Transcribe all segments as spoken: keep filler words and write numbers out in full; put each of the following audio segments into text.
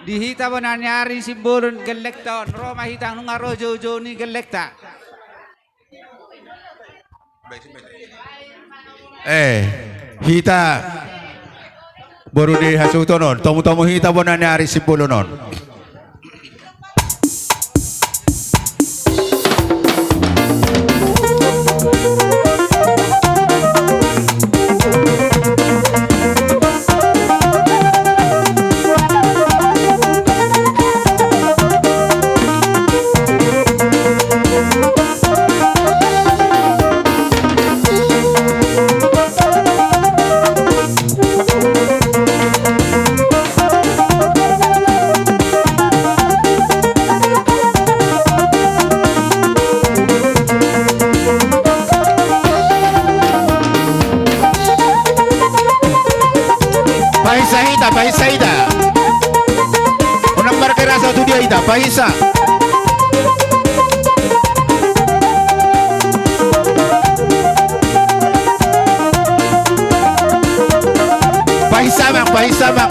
Di hita bona ni ari Simbolon gellengta on, ro ma hita nunga ro joujou ni gellengta. Eh, hita boru ni hasuhuton on, tomutomu hita bona ni ari Simbolon on. Pahinsa hita, pahinsa hita. Unang markeraso tu dia hita, pahinsa. Pahinsa, Mang, pahinsa, Mang.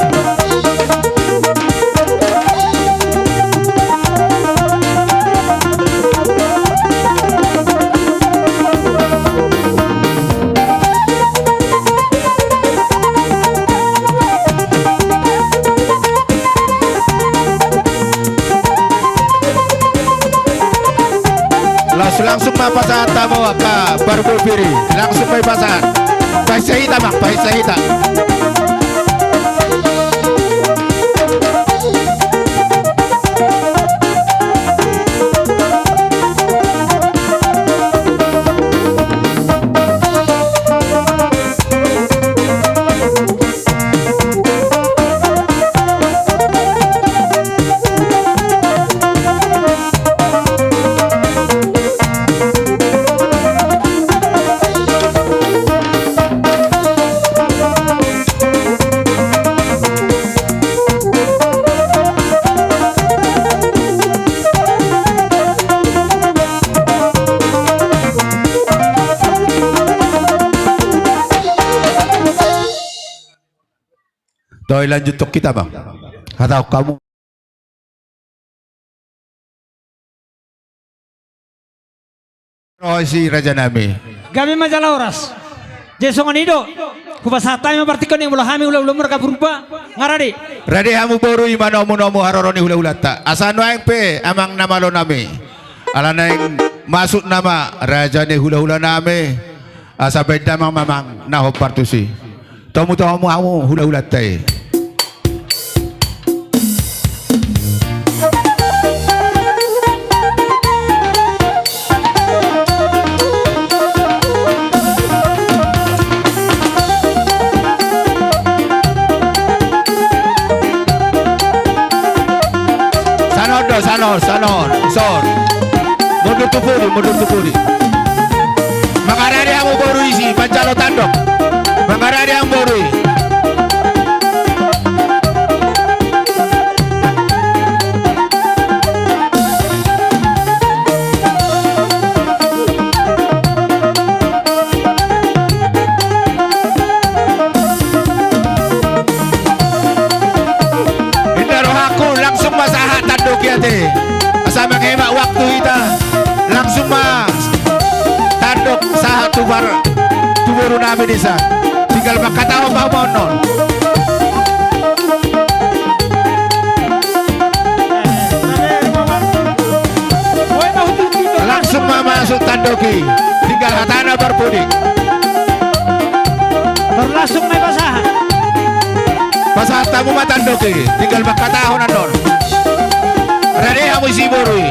Laos langsung ma pasahat hamu angka parbue pir i, langsung ma dipasahat. Pahinsa hita, Mang, pahinsa hita. Toe lanjuthon hita, Bang. Hatahon hamu. Ro isi raja nami. Gabe ma jala horas. Jadi songon i do. Hupasahat hami ma partingkian on, molo hami hulahula marga Purba, nga rade. Rade hamu boru i manomunomu haroro ni hulahulanta. Asa nuaeng pe amang na malo nami. Ala naeng masuk nama raja ni hulahula nami. Asa baen damang ma amang na hombar tusi. Tomutomu hamu hulahulanta i. Sanon do, sanon, sanon, sor. Mundur tu pudi, mundur tu pudi. Mangarade hamu boru isi, manjalo tandok. Mangarade hamu boru i. Inda rohangku, langsung ma sahat tandok i ate. Asa manghemat waktu hita. Langsung ma tandok sahat tu bar-, tu boru nami disi. Tinggal mangkatahon ma hamu annon. Langsung ma masuk tandok i. Tinggal hatana parpudi. Langsung ma dipasahat. Pasahat hamu ma tandok i. Tinggal mangkatahon annon. Rade hamu isi boru i.